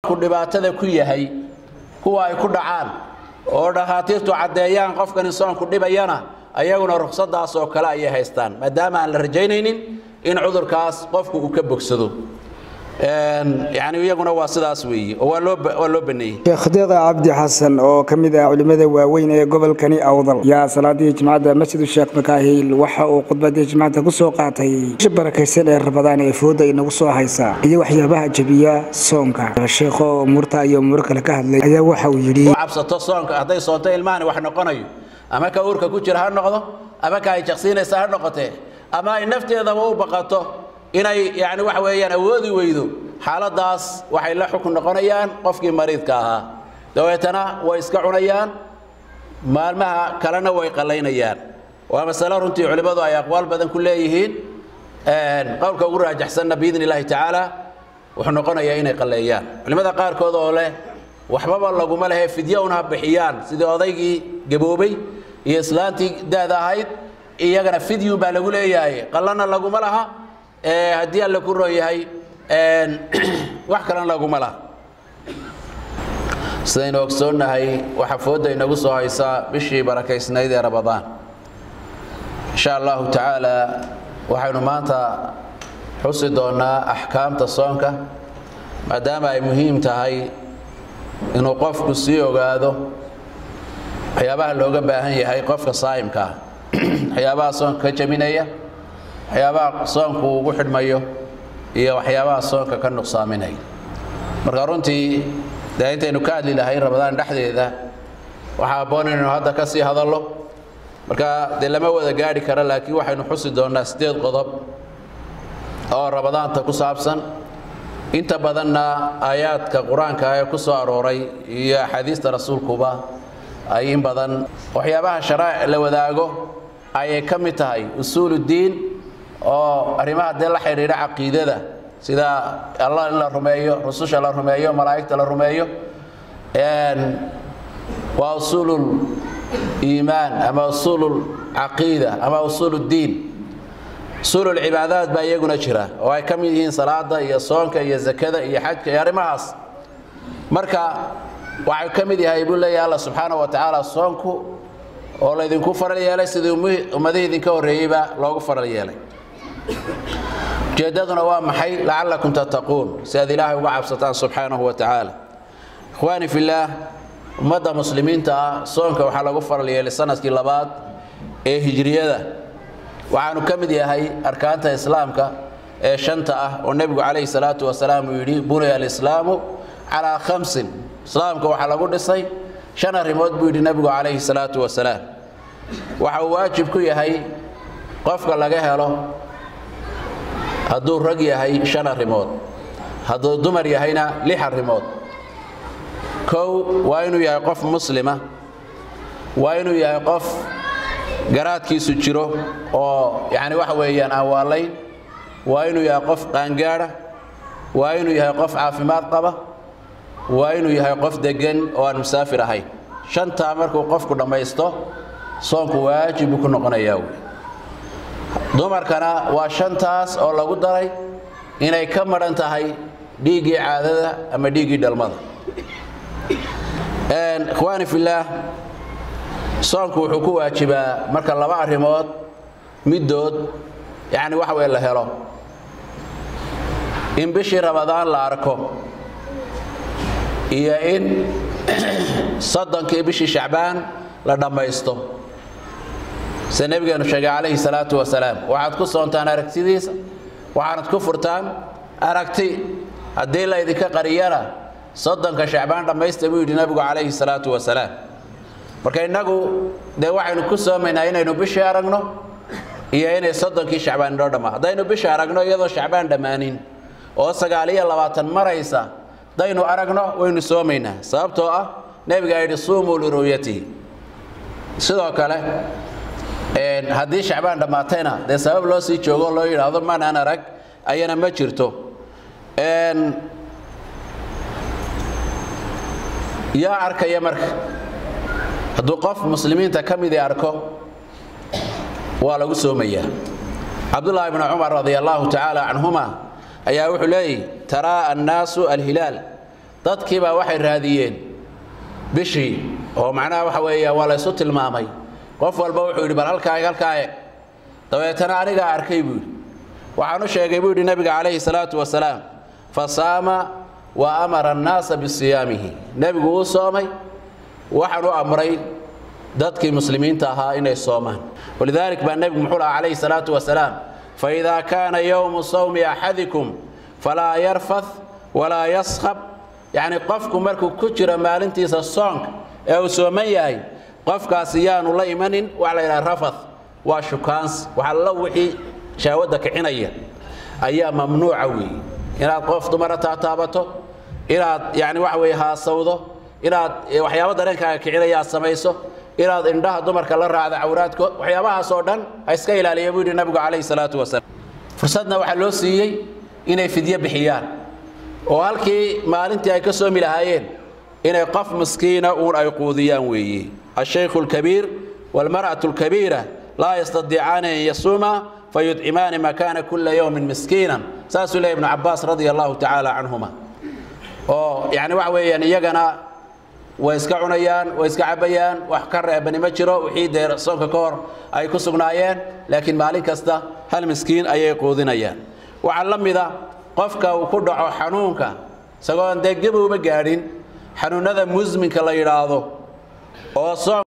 Soonku dhibaatada ku yahay kuwa ay ku dhacaan oo dhakhaatiirtu caddeeyaan qofkani soonku dhibayana, ayaguna ruqsadaas oo kale ayay haystaan, maadaama aan la rajaynaynin in cudurkaas qofku uu ka bogsado. Yani iyaguna waa sidaas weeye oo waa loo baneeyey. Sheekh Deeqa Cabdi Xasan oo ka mid ah culimada waaweyn ee gobolkani Awdal yaa salaadii jimcada masjid Sheekh Makaahil waxa uu khudbadii jimcada ku soo qaatay bisha barakaysan ee Ramadaan ee fooda inagu soo haysa iyo waxyaabaha jabiya soonka. Sheekho murta iyo mur kale ka hadlay ayaa waxa uu yidhi: Cabsato soonka, hadday soonto ilmahani wax noqonayo, ama ka uurka ku jira ha noqdo ama ka ay jaqsiinaysa ha noqotee, ama ay nafteedaba u baqato inay yani waxa weeyaan awoodi weydo, xaaladaas waxay la xukun noqonayaan qofkii mariidka ahaa. Dabeetana way iska cunayaan, maalmaha kalena way qalaynayaan. Waa masalo runtii culimmadu ay aqwaal badan ku leeyihiin. Qowlka ugu raajaxsanna biidni illaahi tacaala wuxuu noqonayaa inay qaleeyaan. Culimmada qaarkood oo leh waxbaba laguma lehe, fidyo un ha bixiyaan, sidii odaygii gaboobay iyo islaantii daada ahayd, iyagana fidyun baa lagu leeyahay, qallana laguma laha, haddii Alle ku roon yahay wax kalena laguma laha. Sidaynu ogsoonnahay, waxaa foodda inagu soo haysaa bishii barakaysnayd ee Ramadaan, insha Allahu tacaala. Waxaynu maanta xusi doonnaa axkaamta soonka, maadaama ay muhiim tahay inuu qofku sii ogaado waxyaabaha looga baahan yahay qofka saa'imka ah, waxyaabaha soonka ka jabinaya, waxyaabaha soonku ugu xidhmayo iyo waxyaabaha soonka ka nuqsaaminaya. Marka runtii dee intaynu ka hadli lahayn Ramadaan dhexdeeda, waxaa habboon inaynu hadda ka sii hadallo. Marka dee lama wada gaadhi karo, laakiin waxaynu xusi doonnaa 8 qodob oo Ramadaanta ku saabsan, inta badanna aayaadka Qur-aanka ee ku soo arooray iyo axaadiista rasuulkuba ay in badan waxyaabaha sharaa'ic la wadaago ayay ka mid tahay. Usuuluddiin oo arrimaha dee la xidhiidha caqiidada, sida Allah in la rumeeyo, rususha la rumeeyo, malaa'igta la rumeeyo, waa usuulul iimaan ama usuulul caqiida ama usuuluddiin. Usuulul cibaadaad baa iyaguna jira oo ay ka mid yihiin salaada iyo soonka iyo zakada iyo xajka iyo arrimahaas. Marka waxay ka mid yahay buu leeyahay Alla subxaana wa tacaala soonku oo laydinku faral yeelay sidii ummadihii idinka horreeyeyba loogu faral yeelay. Ujeeddaduna waa maxay? Lacallakum tattaquun, si aad Ilaahay uga cabsataan subxaanahu wa tacaala. Ikhwaani fillaah, ummadda muslimiinta ah soonka waxaa lagu faral yeelay sanadkii labaad ee hijriyada, waxaanu ka mid yahay arkaanta islaamka ee shanta ah oo nebigu calayhi salaatu wasalaam uu yidhi: "Buniya alislaamu calaa khamsin." Islaamka waxaa lagu dhisay shan arrimood buu yidhi nebigu calayhi salaatu wasalaam. Waxa uu waajib ku yahay qofka laga helo, hadduu rag yahay shan arrimood, hadduu dumar yahayna lix arrimood. Kow, waa inuu yahay qof muslima, waa inuu yahay qof garaadkiisu jiro oo yacni waxa weeyaan aan waalayn, waa inuu yahay qof qaangaadha, waa inuu yahay qof caafimaad qaba, waa inuu yahay qof deggan oo aan musaafir ahayn. Shantaa markuu qofku dhammaysto, soonku waajib buu ku noqonayaa wey. Dumarkana waa shantaas oo lagu daray inay ka madhan tahay dhiiggii caadada ama dhiiggii dhalmada. Ikhwaani fillaah, soonku wuxuu ku waajibaa marka laba arrimood middood yacni waxa weye la helo: in bishii Ramadaan la arko iyo in 30kii bishii Shacbaan la dhammaysto. Sida nebigeenu sheegay calayhi salaatu wasalaam, waxaad ku soontaan aragtidiisa, waxaanad ku furtaan aragti, haddii la idinka qariyana 30ka Shacbaan dhammaysta buu yidhi nebigu calayhi salaatu wasalaam. Marka innagu dee waxaynu ku soomaynaa inaynu bishii aragno iyo inay 30kii Shacbaan inoo dhammaa. Haddaynu bisha aragno iyadoo Shacbaan dhammaanin oo 29 maraysa haddaynu aragno, waynu soomaynaa, sababtoo ah nebigaa yidhi: "Suumuu liru'yatihi." Sidoo kale haddii Shacbaan dhammaatayna, dee sabab loo sii joogo loo yidhaahdo manaan arag ayana ma jirto. Yaa arkaya? Marka hadduu qof muslimiinta ka midii arko, waa lagu soomayaa. Cabdullaahi bnu Cumar radia Allahu tacaala canhuma ayaa wuxuu leeyahy: "Taraa'a annaasu alhilaal." Dadkii baa waxay raadiyeen bishii, oo macnaha waxa weeye waa la isu tilmaamay. Qof walba wuxuu yidhi bal halkaa eeg, halkaa eeg. Dabeetana anigaa arkay buu yidhi, waxaan u sheegay buu yidhi nabiga calayhi salaatu wasalaam. Fasaama wa amara annaasa bisiyaamihi, nebigu wuu soomay, waxaan u amray dadkii muslimiinta ahaa inay soomaan. Walidalik baa nebigu muxuu lahaa calayhi salaatu wasalaam: faidaa kaana yowmu sawmi axadikum falaa yarfath walaa yaskhab. Yacni qofku markuu ku jiro maalintiisa soonka ee uu sooman yahay, qofkaasi yaanu la imanin waxa la yidhaha rafath, waa shukaansi, waxa alla wixii shahwadda kicinaya ayaa mamnuuca weeye. Inaad qof dumara taataabato, inaad yani waxa weeye haasawdo, inaad waxyaabo dareenkaaga kicinaya aad samayso, inaad indhaha dumarka la raacdo cawraadkood, waxyaabahaas oo dhan ha iska ilaaliya buu yidhi nabigu calayhi salaatu wasalaam. Fursadna waxaa loo siiyey inay fidyo bixiyaan, oo halkii maalintii ay ka soomi lahaayeen inay qof miskiina uun ay quudiyaan weeye. Ashaykhu alkabiir waalmar'atu alkabiira laa yastadiicaani an yasuuma fayudcimaani makaana kula yowmin miskiinan, saasuu leeyahy Ibnu Cabbaas radia allahu tacaala canhuma. Oo yacni waxa weeyaan iyagana way iska cunayaan, way iska cabayaan, wax ka reebani ma jiro wixii dee soonka ka hor ay ku sugnaayeen, laakiin maalin kasta hal miskiin ayay quudinayaan. Waxaa la mida qofka uu ku dhaco xanuunka isagoon dee gebowba gaadhin, xanuunada musminka la yidhaahdo oo soon